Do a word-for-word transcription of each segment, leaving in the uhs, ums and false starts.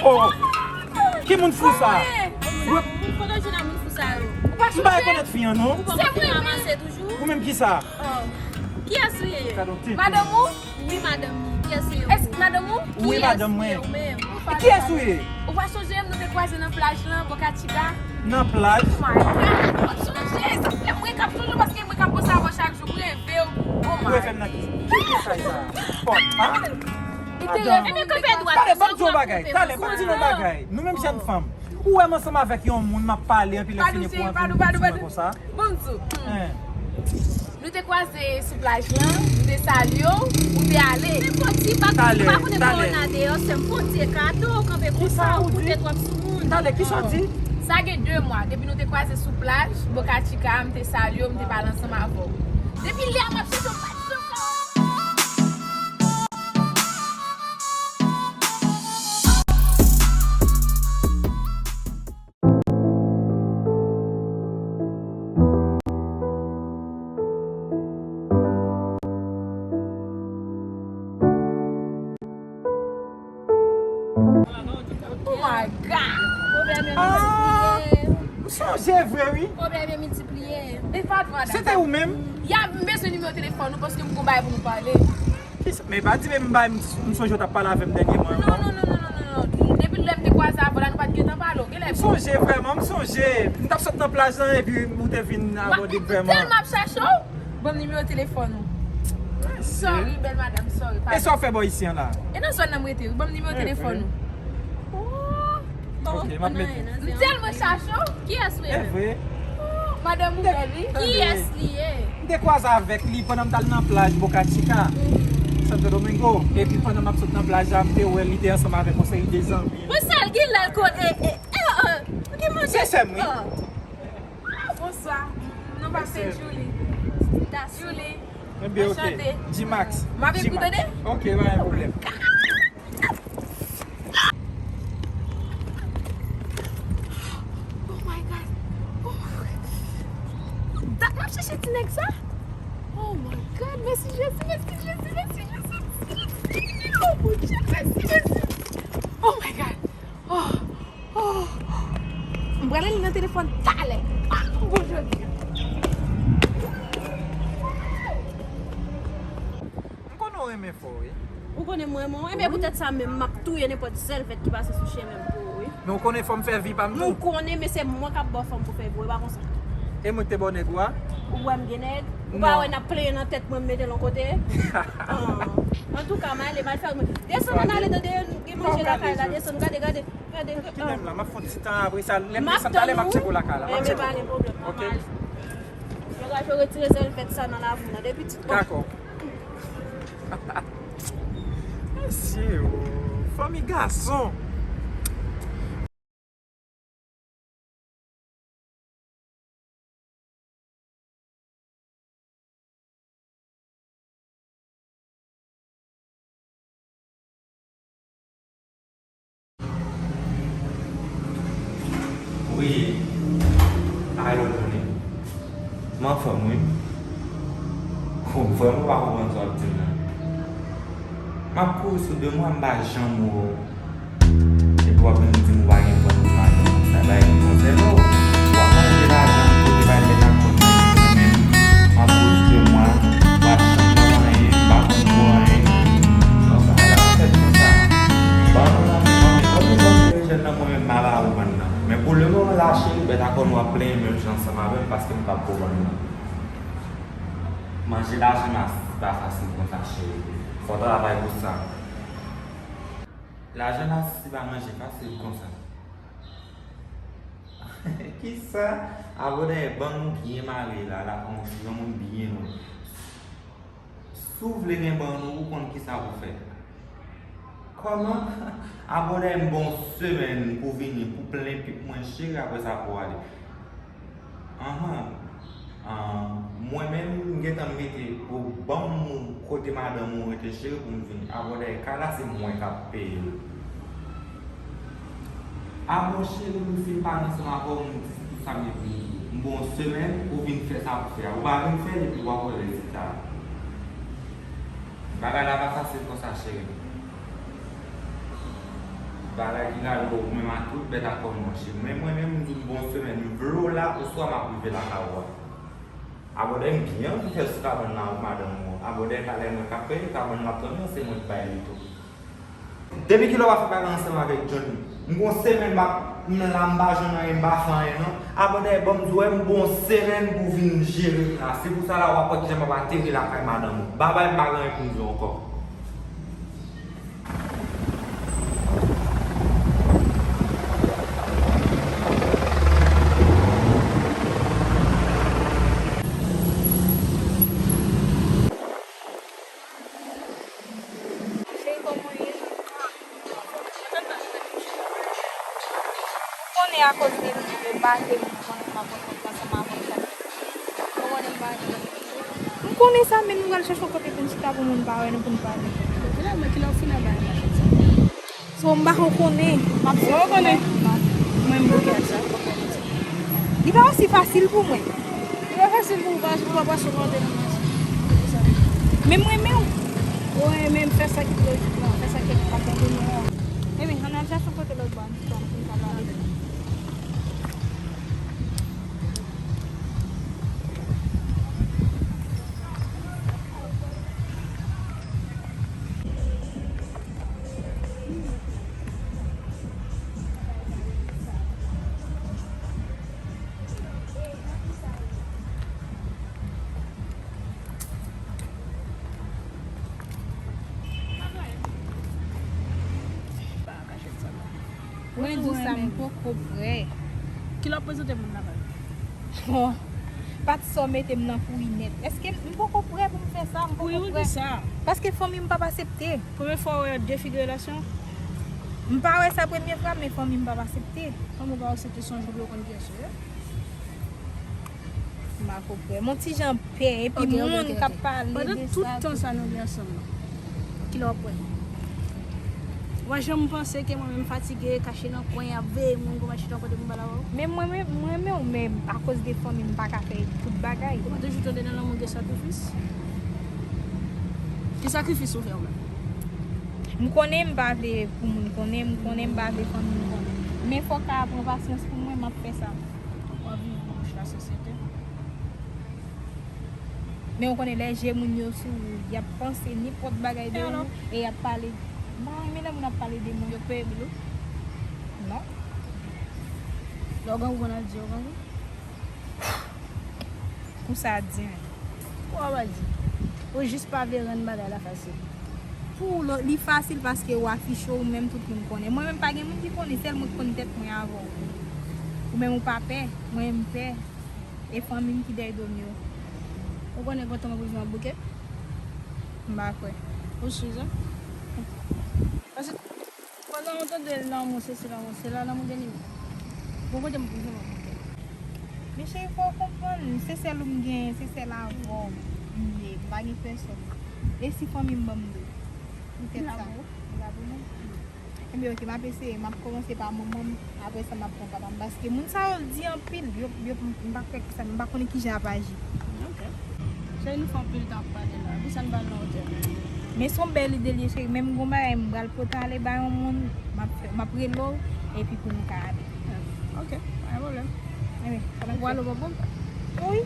Oh, ki moun fou sa? Kote w jwenn a moun fou sa yo? M pa rekonèt fi an non. Ou pa konn fi ranmase toujou? Ou menm ki sa? Oh. Kiyès ou ye? Madanm ou? Wi, madanm li. Kiyès ou ye? Èske madanm ou? Wi, madanm mwen. Kiyès ou ye? Ou pa sonje m, nou te kwaze nan plaj lan, Boca Chica? Nan plaj? Oh my God, ou pa sonje? Se mwen k ap sonje w paske mwen k ap panse avè w chak jou. M reve w. Oh my. Ou reve m nan ki? Ki mesaj sa? Pòt, a? Talè, ban m di yon bagay. Talè, ban m di yon bagay. Nou menm jèn fanm. Ou wè m ansanm avèk yon moun, m ap pale, anpi lè fini pou anvi di mwen konsa. Ban m di w. Nou te kwaze sou plaj lan, m te salye w, ou te ale. Men fò ti bak, ou pa konnen kòwona deyò, sè m, fò ti ekato, kanpe konsa, ou pote twòp sou moun. Talè, kisa w di? Sa gen de mwa, depi nou te kwaze sou plaj, Boca Chica, m te salye w, m te pale ansanm avè w. Depi lè a, m ap chèche w, m pa t janm wè w. Oh my God! Pwoblèm yo miltipliye. M sonje vre, wi. Pwoblèm yo miltipliye. E pa vre, se te ou menm? Ya, m bezwen nimewo telefòn ou paske m gon bagay pou nou pale. Kisa? Men pa di men m bay, m sonje w t ap pale avè m dènyèman. Non, non, non, non, non, non, non. Depi lè m te kwaze avè w la, nou pa t gentan pale, w genlè. M sonje, vrèman, m sonje. M t ap sot nan plaj lan epi ou te vin abòde m vrèman. M tèlman ap chache w. Ban m nimewo telefòn ou. Sorry, bèl madanm, sorry. E sa w fè bò isi an la? E nan zòn nan m rete, wi. Ban m nimewo telefòn ou. Oh. Ok, m ap mete. M tèlman chache w. Kiyès ou ye menm? E vre? Oh, madanm ou bèl, wi. Kiyès li ye? M te kwaze avèk li pandan m t al nan plaj Boca Chica, Santo Domingo. Epi pandan m ap sot nan plaj la, m te wè li te ansanm avèk yon seri de zanmi. Bon, sa l gen la l konnen, e, e, e, e, ou gen manje? Se sè m, wi. Ah, bonswa. Non pa se Julie. Julie. Ebyen, ok. Anchante. G-Max. M ap epi tande? Ok, pa gen pwoblèm. Oh my God. Oh my God. Dat m ap chèche ti nèg sa. Oh my God. Mèsi Jezi, mèsi Jezi, mèsi Jezi. Oh mon Dieu, mèsi Jezi. Oh my God. Oh, oh. M pral rele nan telefòn talè. Ah, bon jodi. M konnen w renmen fò, wi. Ou konnen m renmen w. Ebyen, poutèt sa menm, m ap touye nenpòt zèlvèt ki pase sou chemen m pou ou, wi. Men w konnen fò m fè vi pa m tou. M konnen, men se mwen k ap ba w fanm pou fè vi, e pa konsa. E mwen k te ba w nèg ou a? Ou wè m gen nèg? Ou pa wè n ap plenyen nan tèt mwen, m mete l yon kote? Ah. Antouka, m ale, m al fè. Desann, ann ale, tande, gen manje lakay la, desann, gade, gade. Kite m la, m ap fè yon ti tan, apre sa, lè m desann talè, m ap tcheke w lakay la. M ap tcheke w. Ok. Yo ka retire zèlvèt sa nan lavi w nan, depi ti. Dakò. Mesye, o, fanmi gason. Wi. Alo, Tony. M anfòm, wi. Ou vrèman pa konprann sa w ap di m nan. M ap kouri sou de mwa, m pa janm wè w. Epi w ap vin di m ou pa gen fanm pou madanm ou. Sa bay m konsève w. W ap manje lajan m kote bay lè n ap konn manje mwen menm. M ap kouri sou de mwa, w ap chanm nan anyen, m pa konn pou anyen. Non, bagay la pa fèt konsa. Ban nou nan men, ban nou, ban nou, ban nou jèn nan mwen menm, m a ba ou bann nan. Men pou lemoman la, cheri, bèt akò nou ap plenyen menm jan ansanm avè m paske m p ap pou bann nan. Manje lajan nasi pa fasil konsa, cheri. Fò w travay pou sa. Lajan nasi pa manje fasil konsa. Kisa? Abòdè, ban nou byen mare la, la, yon granmoun byen lwen. Si w vle gen ban nou, ou konn kisa pou fè. Kòman? Abòdè, m ba w semèn pou vini, pou plen pip mwen, cheri, apre sa pou w ale. Anhan. Ah, mwen menm, m gentan mete pou ban m kote madanm ou rete, cheri, pou m vini. Abòdè, kay la se mwen k ap peye l. A bon, cheri, m fin pale ansanm avè w, m di tout sa m gen pou m di. M ba w yon semèn, ou vin fè sa pou fè a. Ou pa vin fè l, epi w ap wè rezilta a. Bagay la pa fasil konsa, cheri. Bagay ki lage w menm a tout bèt a kò w, monchè. Men mwen menm, m di w m gon semèn, m vle w la, oswa m ap rive lakay ou a. Abòdè, m byen anvi fè sou kabann nan ak madanm ou. Abòdè, talè mwen k ap peye kabann l ap tann mwen, se mwen k bay li tou. Depi kilè w ap fè bagay ansanm avèk Johnny? M gon semèn m ap, m la, m pa jwenn anyen, m pa fè anyen non. Abòdè, ban m di w, m gon semèn pou w vin jere m la. Se pou sa la w ap wè kijan m ap ateri lakay madanm ou. Babay, m pa gen anyen pou m di w ankò. Cheri, kòman w ye? Ou konnen akoz de m, yo bate m, ou konnen m ap rankontre ansanm avè w chak jou. Ou konnen m pa renmen lòt moun. M konnen sa, men nou pral chèche yon kote pou n chita pou moun pa wè nou, pou n pale. Finalman, kilè w fin nan bagay la, sa? So, m pa ko konnen. M ap... Ou konnen? Mwen, m bloke ak sa. Li pa osi fasil pou mwen. Li pa fasil pou ou, pa, ou pa pase kòmantè nan mwen. Men m renmen w. Ou renmen m, fè sa ki lojik la, fè sa ki pa bon pou nou an. Ebyen, ann al chache yon kote lòt bò, ann, ann, ann, ann, ann. Mwen di sa, m poko prè. Kilè w ap prezante moun lakay ou? Bon, pa t sa w mete m nan kouri nèt. Èske m poko prè pou m fè sa? M poko prè. Paske fanmi m p ap aksepte. Premye fwa w wè de figi relasyon? M pa wè sa premye fwa, men fanmi m p ap aksepte. Fanmi w p ap aksepte, se yon jou pou yo konn kiyès ou ye. M pa ko prè. M on ti jan pè, epi moun k ap pale de sa. Pandan tout tan sa nou gen ansanm nan, kilè w ap prè? Ou pa janm panse ke mwen menm fatige, kache nan kwen, ap veye moun, kòman chita kote moun pale avè w? Men mwen, mwen, mwen renmen w, men akoz de fanmi m, m pa ka fè tout bagay. Ou pa toujou tande nan lanmou gen sakrifis? Ki sakrifis ou fè ou menm? M konnen m pa vle pou moun konnen, m konnen m pa vle fanmi m konnen. Men fòk a pran pasyans pou mwen, m ap fè sa. W ap viv bouch lasosyete. Men ou konnen lè je moun yo sou ou, y ap panse nenpòt bagay de ou e y ap pale. M pa renmen lè moun ap pale de mwen. Yo peye bil ou? Non. Lè w grangou, konn al di yo grangou? Pou sa di, men. Ou ap di. Ou jis pa vle rann bagay la fasil. Pou ou, li fasil paske ou afiche w, ou menm tout moun konnen. Mwen menm pa gen moun ki konnen, sèl mwen ki konn tèt mwen avè w. Ou menm ou pa pè, mwen menm m pè. E fanmi m ki dèyè do m yo. Ou konnen kontan mwen pou vin an bouke? M pa kwè. Ou size? Paske pandan ou tande lanmou se, se lanmou, se la lanmou gen limit. Bon, kote m pou vin an bouke? Men cheri, fò w konprann, se sèl ou m genyen, se sèl avè w m ye, m pa gen pèsòn. E si fanmi m ban m do? Poutèt sa. Li la pou mwen. Enben, oke, m ap eseye, m ap kòmanse pa manman m, apre sa m ap pran papa m, paske moun sa yo di anpil, yo, yo, m pa kwè ki sa, m pa konnen kijan y ap aji. Oke. Cheri, nou fè anpil tan ap pale la, pou sa n pa al nan otèl? Men se yon bèl ide l ye, cheri, men m gon bagay m pral pote ale ba yon moun, m ap fè, m ap rele w, epi pou nou ka ale. Oke, pa gen pwoblèm. Enben, ou pral ou poko? Wi.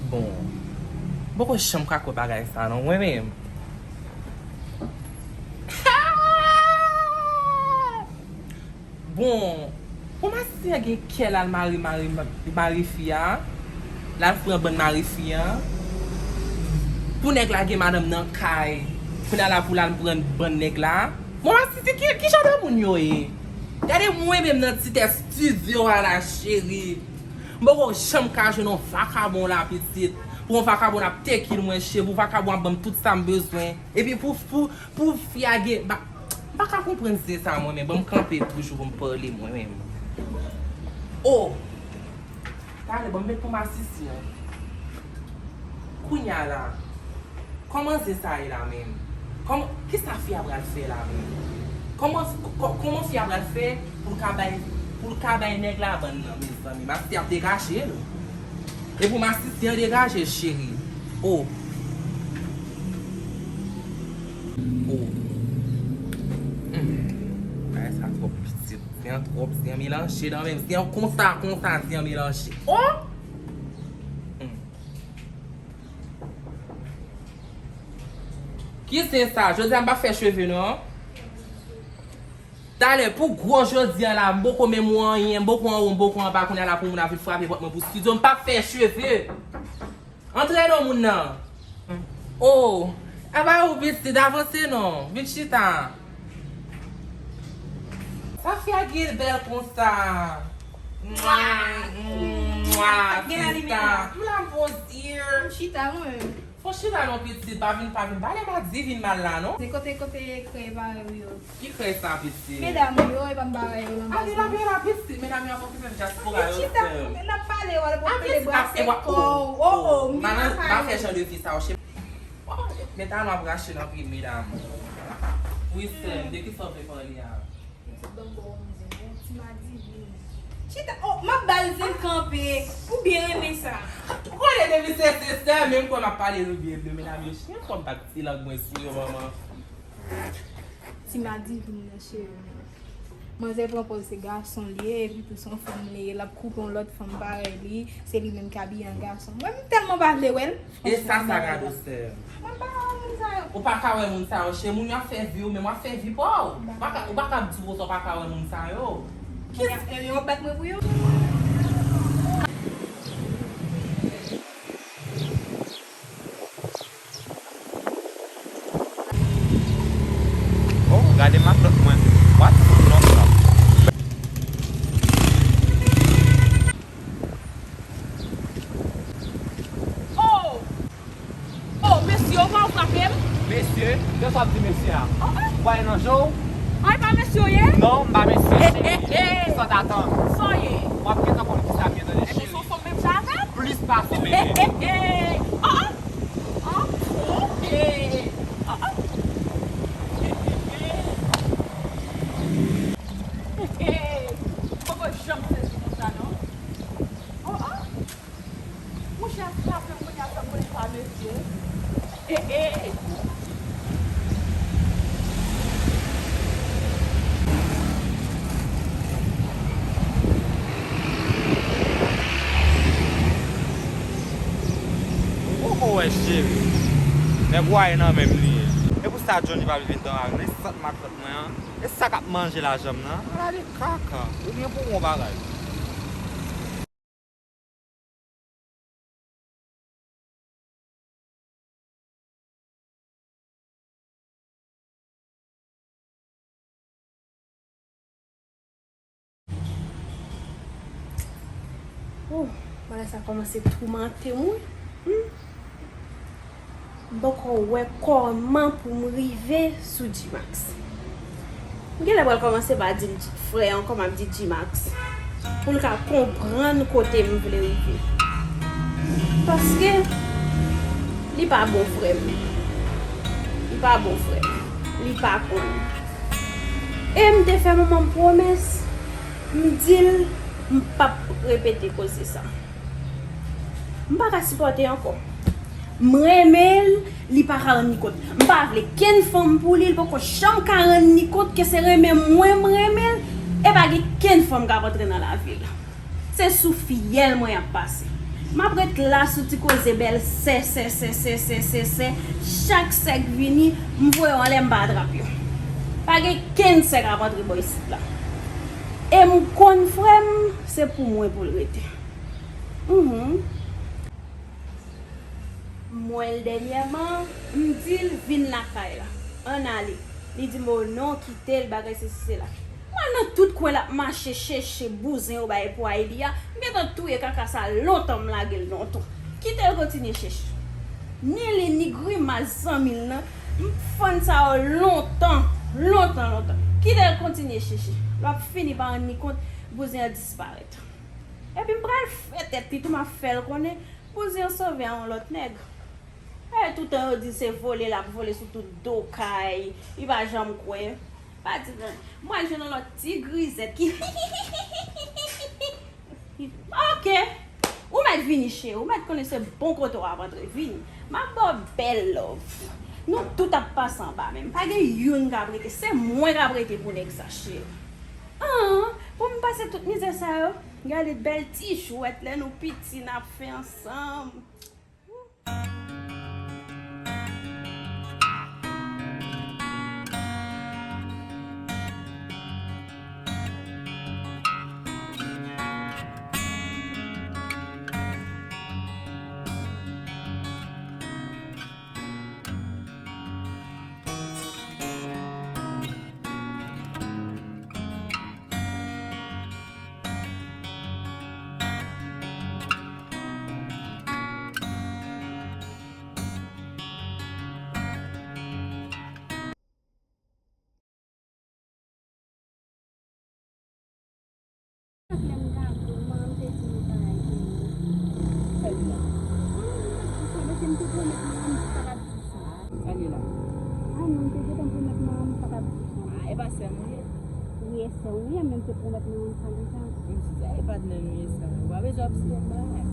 Bon, m poko janm ka kwè bagay sa non, mwen menm. Bon, pou masisi an gen kè l al mare, mare, mare fi a, l al pran bann mari fi a, pou nèg la gen madanm nan kay, kounye a la pou l al pran bann nèg la. Bon, masisi, ki, ki jan de moun yo ye? Gade mwen menm nan ti estidyo a la, cheri. M poko janm ka jwenn yon vakabon la, pitit. Pou yon vakabon ap tekil mwen, cheri, pou vakabon ap ban m tout sa m bezwen. Epi pou, pou, pou fi a gen, ba, m pa ka konprann zen sa mwen menm. Ban m kanpe toujou pou m pale mwen menm. O! Talè, ban m met pou masisi an. Kounye a la, kòman zen sa ye la menm? Kòman, kisa fi a pral fè la menm? Kòman, kò-, kòman fi a pral fè pou l ka bay, pou l ka bay nèg la bann nan, mezanmi? Mastè ap degaje l. E pou mastè an degaje l, cheri. O. O. Hmm. Bagay sa twòp pitit. Zen an twòp, zen an melanje nan menm. Zen an konsa, konsa, zen an melanje. O! Hmm. Ki zen sa? Jodi a m p ap fè cheve non. Talè, pou gwo jodi a la, m poko menm wè anyen, m poko anwo, m poko anba, kounye a la pou moun ap vin frape pòt mwen pou estidyo, m p ap fè cheve. Antre non moun nan. O, aba ou pitit, avanse non. Vin chita. Sa fi a gen bèl konsa. Mwa, mwa, sista. M la m fon zye. M chita mwen. Fon chita non pitit, pa vin, pa vin. Pale ma divin mal la non. Se kote, kote kreye parèy ou yo. Ki krèy sa, pitit? Medam yo, e pa m bagay yo nan baz la. Ade la, men la, pitit, medam yo ap okipe dyaspora yo, sè m. Chita, n ap pale, w al pran pede brase kò w. O, o, m vin nan pale. Pa fè jan de fi sa yo, chè. O, men talè w ap rache nan pye medam. Wi, sè m, de ki sa w vle pale a? Pitit banm ba w yon zen, ti madivin. Chita, o, m ap ba l zen kanpe. Ou byen renmen sa. Ou konnen depi se, se sè m, menm kwè m ap pale nou byen, de medam yo, chyen fò m bat ti lang mwen sou yo, manman. Ti madivin nan cheri. Manzè pran pòz se gason li ye, epi tou se yon fanm li ye, l ap koupe yon lòt fanm parèy li, se li menm k abiye an gason. Mwen, m tèlman pa vle wè l. E sa, sa gade w, sè. Mwen pa wè moun sa yo. Ou pa ka wè moun sa yo, cheri, moun yo ap fè vi w, men w ap fè vi pa w. Ou pa ka, ou pa ka ap di konsa w pa ka wè moun sa yo. Ki... Yo, yo ap bat mwen pou yo. Oh, gade matant mwen. What? Non, non. Oh! Oh, mesye, ou pa frape m? Mesye? Kiyès w ap di mesye a? Oh, oh. Ou pa nan je w? An, e pa mesye w ye? Non, m pa mesye, cheri. Kisa w t atann? Sa w ye? W ap gentan konn kisa m ye, tande, cheri. Epi se yon fanm menm jan avè m? Plis pase w, bebe. Oh, oh. An, ok. Ah, ah. Poko janm sezi konsa, non. Oh, oh. Mouche a frape m kounye a, fè m konnen pa mesye. Eh, eh. Ou poko wè cheri. Nèg wa e nan menm li ye. E pou sa Johnny pa vin dan ak resant matant mwen an. E sa k ap manje lajan m nan. Ala de kaka. Ou byen pou yon bagay. Oh, bagay sa kòmanse toumante m, wi. Hmm. M poko wè kòman pou m rive sou G-Max. M genlè pral kòmanse pa di l frè ankò, m ap di G-Max. Pou l ka konprann kote m vle rive. Paske li pa bon frè m. Li pa bon frè m. Li pa konn. E m te fè manman m pwomès, m di l m p ap repete koze sa. M pa ka sipòte ankò. M renmen l, li pa ka rann li kont. M pa vle kenn fanm pou li, li poko janm ka rann li kont ke se renmen mwen m renmen l, e pa gen kenn fanm k ap antre nan lavi l. Se sou fiyèl mwen y ap pase. M ap ret la sou ti koze bèl sè, sè, sè, sè, sè, sè, sè. Chak sè k vini, m voye yo anlè, m pa atrap yo. Pa gen kenn sè k ap antre bò isit la. E m konn frè m, se pou mwen pou l rete. Mhm. M wè l dènyèman, m di l vin lakay la. Ann ale. Li di m, o non, kite l, bagay sesi sela. M al nan tout kwen l ap mache chèche bouzen yo bay pou Ayli a. M gentan touye kaka sa lontan, m lage l non tou. Kite l kontinye chèche. Ni li, ni grimas zanmi l nan. M fann sa yo lontan, lontan, lontan. Kite l kontinye chèche. L ap fini pa rann li kont, bouzen an disparèt. Epi m pral fè tèt li tou, m ap fè l konnen bouzen an sove a yon lòt nèg. E toutan yo di se vole l ap vole sou tout do kay, li pa janm kwè. Pa di nan. Mwen al jwenn yon lòt ti grizèt ki Ok. Ou mèt vini, cheri. Ou mèt konnen se bon kote w ap antre. Vini. M ap ba w bèl love. Nou tout ap pase anba, men pa gen youn k ap rete. Se mwen k ap rete pou nèg sa, cheri. An, pou m pase tout mizè sa yo. Gade bèl ti jwèt lè nou piti, n ap fè ansanm. Sa li la. Sa li la. Ah, e pa sè m ou ye? Wi, e sè w, wi, men m te pwomèt mwen sa deja. M di sa, e pa t nan nou ye sa. Ou pa bezwen ap siye m bagay.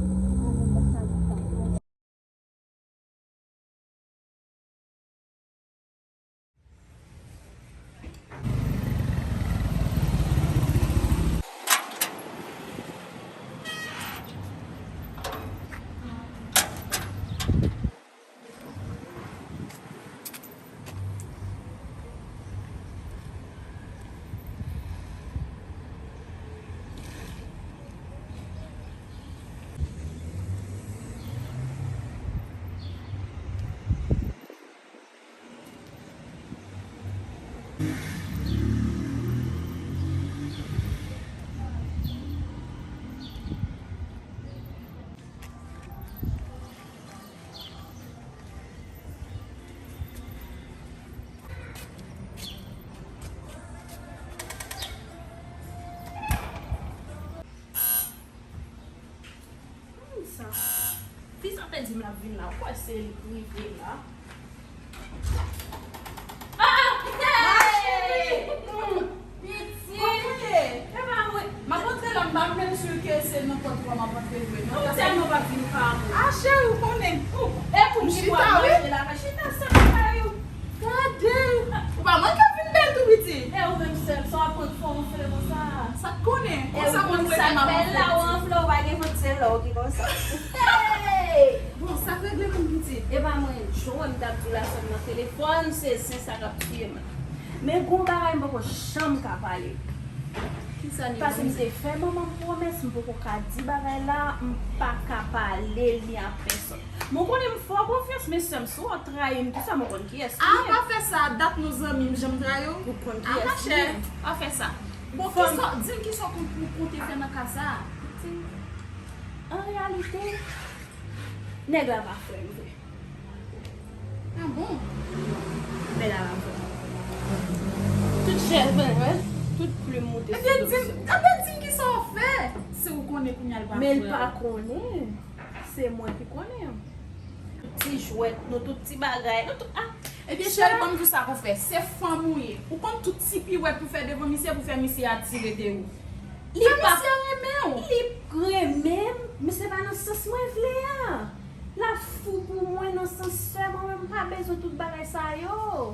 Sa. Fi sa te di m l ap vin la, ou kwè se li k rive la? Ah, ah, hey! Mache! Hmm. Piti! Kòman w ye? E pa mwen. M ap antre la, m pa menm si ke se nan pòt ou a m ap antre vre, non. Ou tèlman pa vin pa mwen. Ah, cheri, ou konnen. E pou m chita, wi. Chita, sa pa yo. Gade! Ou pa manke vin bèl tou, piti. E ou menm sèl, sa w ap pran fò anfle konsa. Sa k konnen? E konsa ou konn sa k fè la, ou anfle, ou pa gen vant, se lè w ki konsa. Hey! Bon, sa k regle menm, piti? E pa mwen, jan m t ap di w la, sè m nan telefòn, se zen sa k ap tiye m la. Men gon bagay m poko janm ka pale. Kisa li menm? Paske m te fè manman m pwomès, m poko ka di bagay la, m pa ka pale li a pèsòn. Mwen konnen m fè w konfyans, men sè m, si w ap trayi m, kisa mwen konn kiyès ki ye. Ah, pa fè sa, dat nou zanmi, m janm trayi w. Ou konn kiyès ki ye. Ah, machè, pa fè sa. Bon, kisa, di m kisa w konn, ou konte fè nan ka sa a? An reyalite, nèg la pa frè m vre. Ah bon? Men la la frè m. Tout chèz mwen, tout plim moute sou do m. Ebyen, di m, ebyen, di m kisa w fè. Si ou konnen kounye a l pa frè w. Men l pa konnen. Se mwen ki konnen. Ti jwèt, nou tout ti bagay, nou tout, ah. Ebyen, cheri, ban m di w sa pou fè. Se fanm ou ye. Ou konn tout ti piwèt pou fè devan misye, pou fè misye atire de ou. Fè misye renmen w. Li renmen m, men se pa nan sans mwen vle a. L ap fou pou mwen nan sans sè, mwen menm m pa bezwen tout bagay sa yo.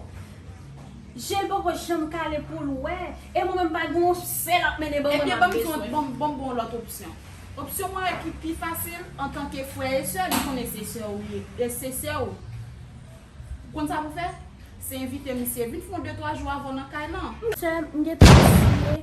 Je l poko janm kale pou l wè. E mwen menm pa gen yon sè l ap mennen ban mwen m ap bezwen. Ebyen, ban m di w, ban m, ban m ba w lòt opsyon. Opsyon mwen wè ki pi fasil, antanke frè e sè, li konnen se sè w ye, e se sè w. Ou konn sa pou fè? Se envite misye vin fè yon de twa jou avè w nan kay lan. Sè, m gentan siye.